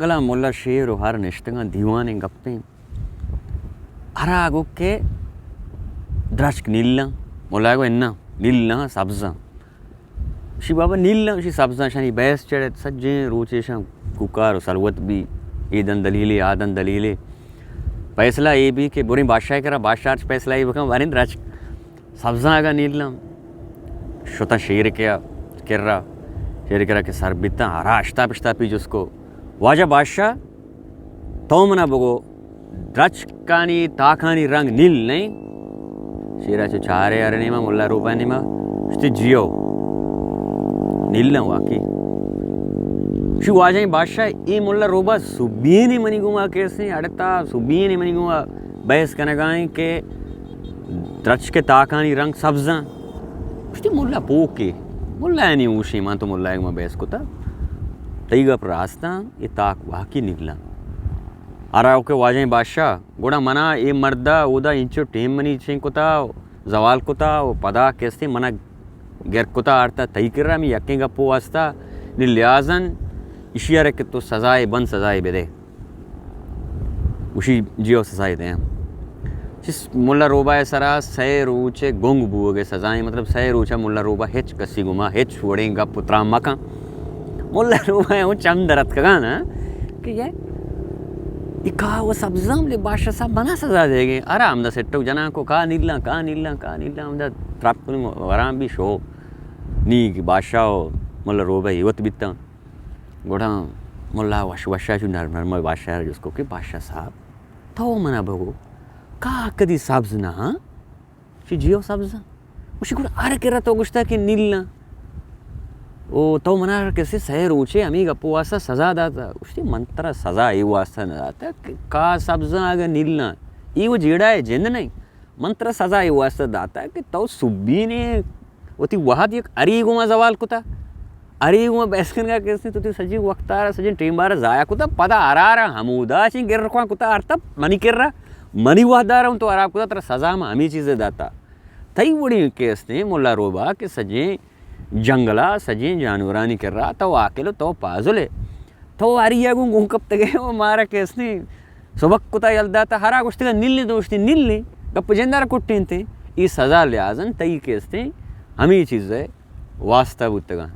گلا ملا شیر و ہر نشتگاں دیوانیں گپیں۔ ہرا گو کہ درچک نیلاں، ملا گو اناں، نیلاں، سبزاں۔ شی بابا نیلاں، شی سبزاں، شانی بحث چڑت، سجیں روچے شان کوکار و سلوت بی، اے دن دلیلے، آ دن دلیلے۔ فیصلہ اے بی کہ بریں بادشاہ کرا، بادشاہ فیصلہ اے بکن، باریں درچک سبزاں اگاں نیلاں۔ شتاں شیر کیا کرا، شیر کرا کہ سر بیتاں، ہرا اشتاپ اشتاپی جست کو، واجہ بادشاہ، تو منا بگو، درچکانی تاکانی رنگ نیل نئیں؟ شیرا چو چارے ہر نیما، ملا روبا نیما، گوشتی جیو، نیلاں واقعی۔ شی واجہ بادشاہ، اے ملا روبا سبینے منی گوما کیسیں اڑتا، سبینے منی گوما بحث کنگائیں کہ درچک تاکانی رنگ سبزاں۔ گوشتی ملا پوکے، ملا یعنی اوشیں، من تو ملا گوما بحث کتا، تئی گپ راستاں، اے تاک واقعی نیلاں۔ ہرا کہ واجہ بادشاہ، گڑا منا اے مردا اودا انچو ٹیم منی چین کتا، زوال کتا و پدا کستے منا گر کتا آرتا تئی کرا، ہمے یکیں گپ واسطہ، نی لہذا اشی ء کہ تو سزائے بند، سزائے بدے۔ گوشی جی او سزائے دیاں۔ چس ملا روبا ء سرا سئے روچ ء گنگ بوگ ء سزائیں، مطلب سئے روچ ء ملا روبا ہچ کسی گوما ہچ وڑیں گپ و تران مکن۔ ملا روبا ء اوں چم در اتکگاں نا کہ یہ، یہ کا و سبزاں، بلے بادشاہ صاحب منا سزا دے گئے۔ آرام دا سٹو جناں کو کا نیلاں، کا نیلاں، کا نیلاں، ہمدا ترپ کنی وران بھی شو۔ نی کہ بادشاہ و ملا روبا ہیوت بیتاں۔ گڑا ملا وش وشا چو نرم نرم بادشاہ ء جست کو کہ بادشاہ صاحب، تو منا بگو، کا کدی سبز نہ ہاں؟ چی جیو سبز ہاں؟ گوشی گڑا ہر کرا تو گوشتا کہ نیل نہ۔ او تو منا ہر کسی سئے روچے ہمیں گپو واسطہ سزا داتا۔ گوشتی من ترا سزا اے واسطہ نہ داتا کہ کا سبز ہاں اگر نیل نہ۔ اے وہ جیڑا ہے جند نہیں۔ من ترا سزا اے واسطہ داتا کہ تو سبینے وتی وہد یک اری گوما زوال کتا، اری گوما بحث کنگا کسیں، تو تی سجی وقتارا سجی ٹیمبارا ضائع کتا، پدا ہرارا ہمودا چین گر رکھواں کتا، ہر تب منی کرا منی وہدارا تو ہراب کتا، ترا سزا ما ہمیں چیزے داتا۔ تئی وڑی کسیں ملا روبا کہ سجیں جنگلا سجیں جانورانی کرا تو عاقل و تو پازل ہے۔ تو ہریا گوں گون کپتگے و مارا کیستے سبک کتا یل داتا، ہرا گوشتگا نلی دوشتی نلی، گپ جندار کٹینتے۔ ای سزا لحاظن تئی کیستے ہمیں چیز ہے واسطہ بوتگا۔